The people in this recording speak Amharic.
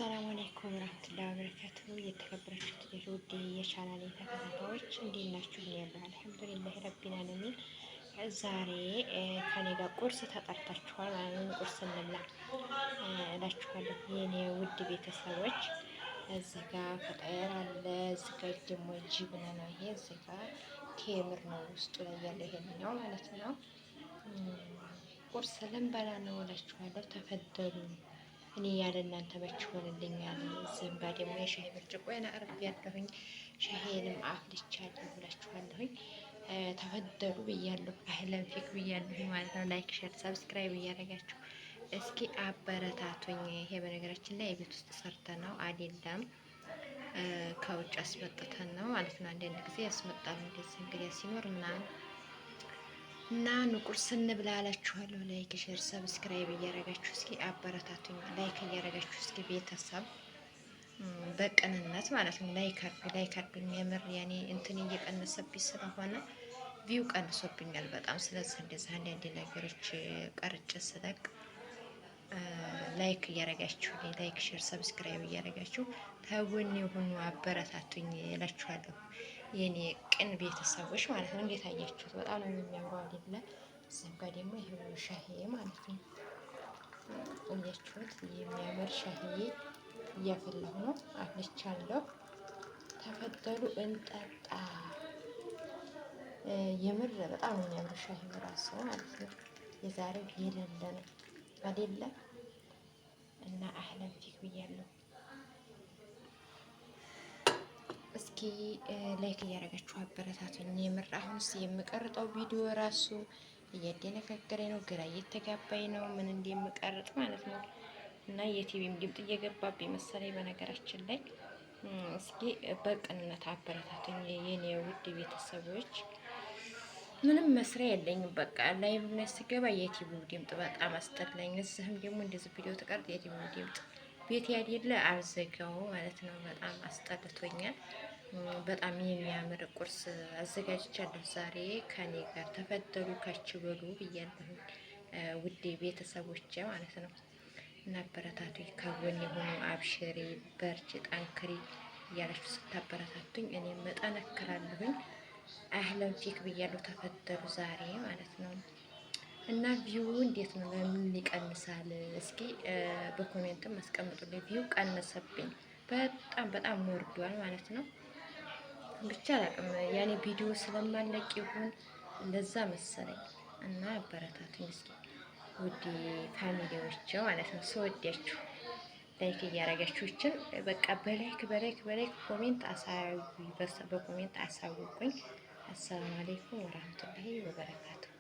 السلام عليكم ورحمة الله وبركاته። የተከበራችሁ ውድ የቻናሌ ተከታታዮች እንዴት ናችሁ? እኔ ያለሁ الحمد لله رب العالمين። ዛሬ ከኔ ጋር ቁርስ ተጠርታችኋል ማለት ነው። ቁርስ እንብላ እላችኋለሁ የኔ ውድ ቤተሰቦች። እዚህ ጋ فطاير አለ። እዚህ ጋ ደግሞ جبنة ነው። ይሄ እዚህ ጋ ቴምር ነው ውስጡ ላይ ያለው ይሄንኛው ማለት ነው። ቁርስ ልንበላ ነው እላችኋለሁ። تفضلوا። እኔ ያለ እናንተ መች ሆንልኛል። ዝምባ ደግሞ የሻሂ ብርጭቆዬን አቅርቤያለሁኝ። ሻሂንም አፍልቻለሁ እላችኋለሁኝ። تفضلوا ብያለሁ። أهلا فيك ብያለሁ ማለት ነው። Like፣ share፣ subscribe እያደረጋችሁ እስኪ አበረታቱኝ። ይሄ በነገራችን ላይ የቤት ውስጥ ሰርተ ነው አይደለም ከውጭ አስመጥተን ነው ማለት ነው። አንዳንድ ጊዜ ያስመጣሉ እንደዚህ እንግዲህ ሲኖር ምናምን እና ቁርስ እንብላ እላችኋለሁ። Like፣ share፣ subscribe እያደረጋችሁ እስኪ አበረታቱኝ። Like እያደረጋችሁ እስኪ ቤተሰብ በቅንነት ማለት ነው። Like አድርጉ፣ like አድርጉኝ። የምር ያኔ እንትን እየቀነሰብኝ ስለሆነ view ቀንሶብኛል በጣም። ስለዚህ እንደዚህ አንዳንድ ነገሮች ቀርጬ ስለቅ like እያደረጋችሁ like፣ share፣ subscribe እያደረጋችሁ ተጎኔ የሆኑ አበረታቱኝ እላችኋለሁ። የኔ ቅን ቤተሰቦች ማለት ነው። እንዴት አያችሁት? በጣም ነው የሚያምረው አይደለ? እዚህም ጋር ደግሞ ይሄው ሻሂ ማለት ነው። እያችሁት የሚያምር ሻሂ እያፈላሁ ነው፣ አፍልቻለሁ። تفضلوا እንጠጣ። የምር በጣም ነው የሚያምር ሻሂ ራሱ ማለት ነው። የዛሬው የሌለ ነው አይደለ? እና أهلا فيك ብያለሁ። እስኪ like እያደረጋችሁ አበረታቱኝ። የምር አሁንስ የምቀርጠው ቪዲዮ ራሱ እያደነጋገረኝ ነው፣ ግራ እየተጋባኝ ነው፣ ምን እንደምቀርጥ ማለት ነው። እና የቲቪም ድምጥ እየገባብኝ መሰለኝ። በነገራችን ላይ እስኪ በቅንነት አበረታቱኝ የኔ ውድ ቤተሰቦች። ምንም መስሪያ የለኝም። በቃ live ላይ ስገባ የቲቪው ድምጥ በጣም አስጠላኝ። እዚህም ደግሞ እንደዚህ ቪዲዮ ተቀርጥ የቲቪው ድምጥ ቤት ያደለ አልዘጋው ማለት ነው። በጣም አስጠልቶኛል። በጣም የሚያምር ቁርስ አዘጋጅቻለሁ ዛሬ ከኔ ጋር تفضلوا ካች በሉ ብያለሁ ውዴ ቤተሰቦቼ ማለት ነው። እና አበረታቱኝ፣ ከጎን የሆኑ አብሽሪ፣ በርቺ፣ ጠንክሪ እያላችሁ ስታበረታቱኝ እኔም እጠነክራለሁኝ። أهلا فيك ብያለሁ። تفضلوا ዛሬ ማለት ነው። እና view እንዴት ነው? ለምን ይቀንሳል? እስኪ በ comment ም አስቀምጡልኝ። View ቀነሰብኝ በጣም በጣም ወርዷል ማለት ነው። ብቻ አላቅም ያኔ ቪዲዮ ስለማለቅ ይሁን እንደዛ መሰለኝ። እና አበረታቱኝ እስኪ ውድ family ዎች ማለት ነው። ስወዳችሁ like እያደረጋችሁ ይችን በቃ በ like በ like በ like comment አሳዩ፣ በ comment አሳውቁኝ። السلام عليكم ورحمة الله وبركاته።